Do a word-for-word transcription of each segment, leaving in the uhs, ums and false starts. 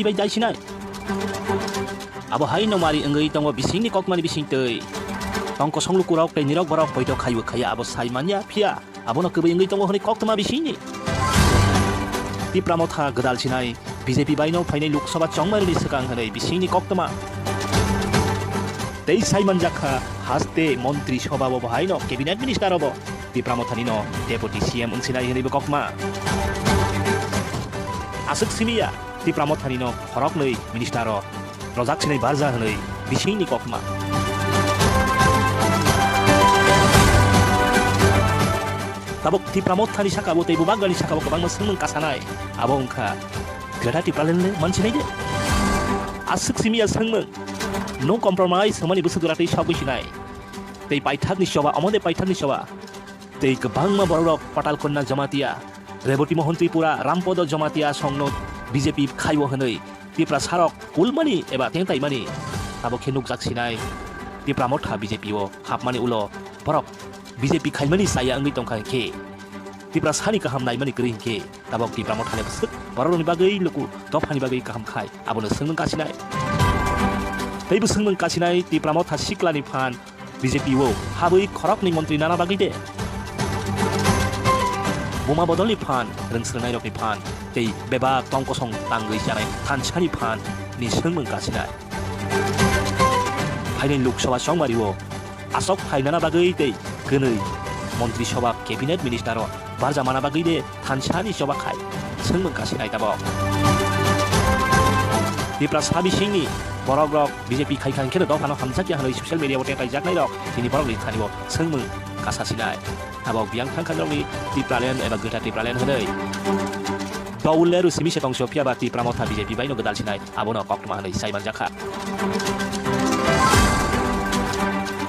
bai daisinai. Abo hai no mari wngwi tongo bisingni kokmani bisingtwi. Tongkosong lukurok tei nirok borok poito khaiwi khaiya abo sai manya, phiya abono kwbwi wngwi tongo hwnwi koktwma bisingni. Tipra Motha gwdal sinai B J P bai no phainai Lok Sabha chongmarni swkang hwnwi bisingni koktwma. Tei sai manjakha haste Montri Sabha o bo hai no Cabinet Minister obo. Tipra Mothani no Deputy C M wngsinai hwnwi bo kokma. Aswk simi ya, Tipra Mothani no khoroknwi minister o rojak sinai barja hwnwi bisingni kokma. Tabuk Tipra Mothani saka bo tei Bubagrani saka bo kwbangma swngmung kasanai. Abo wngkha Greater Tipraland le mansinai de. Aswk simi ya swngmung. No compromise hwnmani bwswk jora tei sogwi sinai. Tei paithakni choba, omo de paithakni choba. Tei kwbangma bororok Patalkonna Jamatia, Reboti Mohon Tripura, Rampodo Jamatia songno B J P khaiwo hwnwi Tiprasarok kulmani eba tengtaimani abo khe nukjak sinai. Tipra Motha B J P o hapmani ulo borok B J P khaimani chaya wngwi tongkha hinkhe Tiprasani kaham naimani kwrwi hinkhe tabok Tipra Mothani bwswk bororokni bagwi luku dophani bagwi kaham khai abono swngmung kasinai. Teibo swngmung kasinai Tipra Motha siklani phan B J P o habwi khoroknwi montri nana bagwi de? Buma bodolni phan, rwngsrwngnairokni phan, tei bebak tong kosong tangwi chanai thansani phan ni swngmung kasinai. Phainai Lok Sabha chongmario asok phainana bagwi tei kwnwi Montri Sabha Cabinet Minister o barja mana bagwi de thansani choba khai swngmung kasinai tabok. Tiprasa bisingni borokrok B J P khai khai kheno dophano hamjakya hwnwi social media o tei kaijaknairok tini borokni thani o swngmung kasasinai. Tabok biyang thangkhanrokni Tipraland eba Greater Tipraland hwnwi. Dowul leru simi se tongso phiya ba Tipra Motha B J P bai no gwdal sinai abono koktwma hwnwi sai manjakha.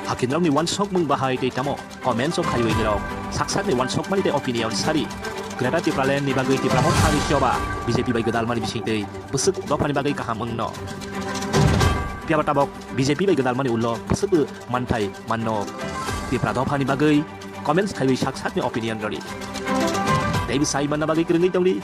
Hakinrokni wansokmung bahai tei tamo? Comments o khaiwi nirok sak sakni wansokmani tei opinion sari. Greater Tipraland ni bagwi Tipra Motha ni choba B J P bai gwdalmani bisingtwi bwswk dophani bagwi kaham wngno. Phiya ba tabok B J P bai gwdalmani ulo bwswkbo manthai manno. Tipra dophani bagwi comments khaiwi sak sakni opinion rwdi. Tei bwsai manna bagwi kwrwngwi tongdi.